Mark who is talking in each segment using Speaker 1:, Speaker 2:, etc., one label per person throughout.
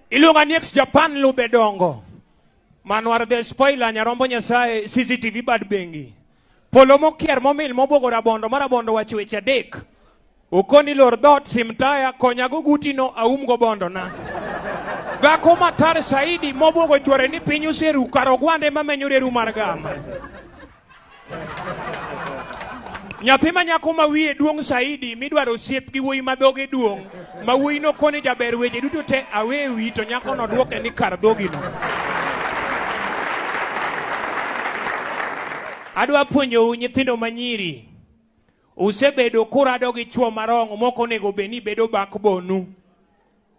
Speaker 1: Iluonga ni ex Japan lube dongo. Manwar the spoiler nyarombo Nyasaye CCTV bad bengi. Polo mokier momil mobwogo rabondo ma rabondo wacho weche adek. Okoni lor dhoot sim taya konya go gutino aum go bondona. Dhako matar saidi mobwogo chwore ni piny oseru kar ogwande mamenyo reru mar gama. Nyathi ma nyako ma wiye duong' saidi midwaro osiep gi wuoyi ma dhoge duong' ma wuoyi no koni jaber weche duto te awe wi to nyako no dwoke ni kar dhogino. Adwa puonjou nyithindo ma nyiri. Usebedo kurado gi chwo marong'o mok onego bed ni bedo backbone-u.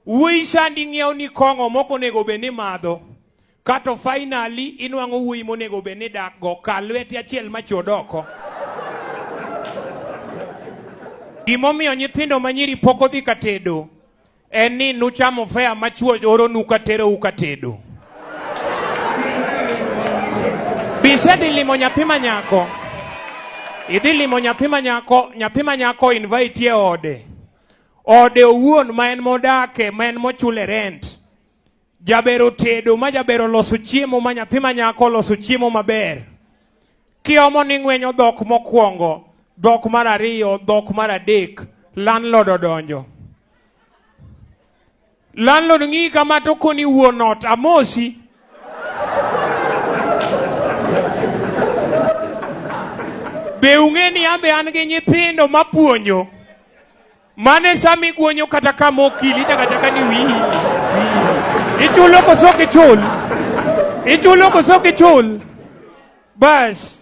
Speaker 1: Wuoyi sandi ng'iewo ni kong'o mok onego bed ni madho. Kato finally inwang'o wuoyi monego bed ni dak go ka lweti achiel machod oko. Gimomiyo nyithindo ma nyiri pok odhi ka tedo en ni nuchamo fea ma chuo oronu ka terou ka tedo. Bisedhi limo nyathi ma nyako. Idhi limo nyathi ma nyako, nyathi ma nyako invite e ode. Ode owuon ma en modake, ma en mochule rent. Jaber otedo ma jaber oloso chiemo ma nyathi ma nyako oloso chiemo maber. Kiomo ni ng'wenyo dhok mokwongo, dhok mar ariyo, dhok mar adek, landlord odonjo. Landlord ng'iyi kama to koni wuon ot amosi. Be ung'e ni an be an gi nyithindo mapuonjo? Mane sama iguonyo kata kama okili chaka chaka ni wiyi. Ichulo koso ok ichul? Ichulo koso ok ichul? Bas,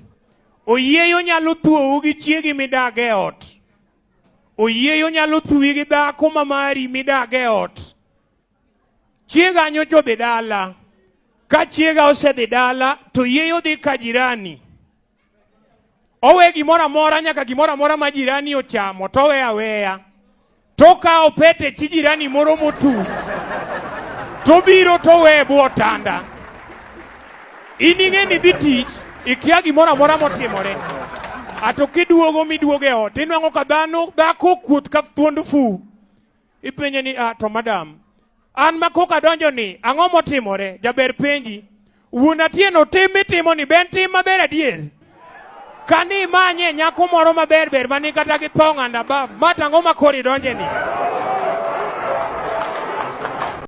Speaker 1: oyieyo nyalo thuowu gi chiegi midag e ot. Oyieyo nyalo thuwi gi dhako ma mari midag e ot. Chiega nyocha odhi dala. Ka chiega osedhi dala to oyieyo dhi ka jirani. Owe gimoro amora nyaka gimoro amora ma jirani ochamo to owe aweya. To okawo pete chi jirani moro motuch. To biro to owe e bwo otanda. In ing'e ni dhi tich, ikia gimoro amora motimore. Ato kiduogo miduogo e ot, inwang'o ka dhano dhako okuot ka thuond fu. Ipenje ni ah, to madam, an ma koka donjo ni ang'o motimore? Jaber penji. Wuon Atieno tim mitimo ni ben tim maber adier? Kani imanye nyako moro maber ber mani kata gi thong and above, ma to ang'o ma koro idonje ni?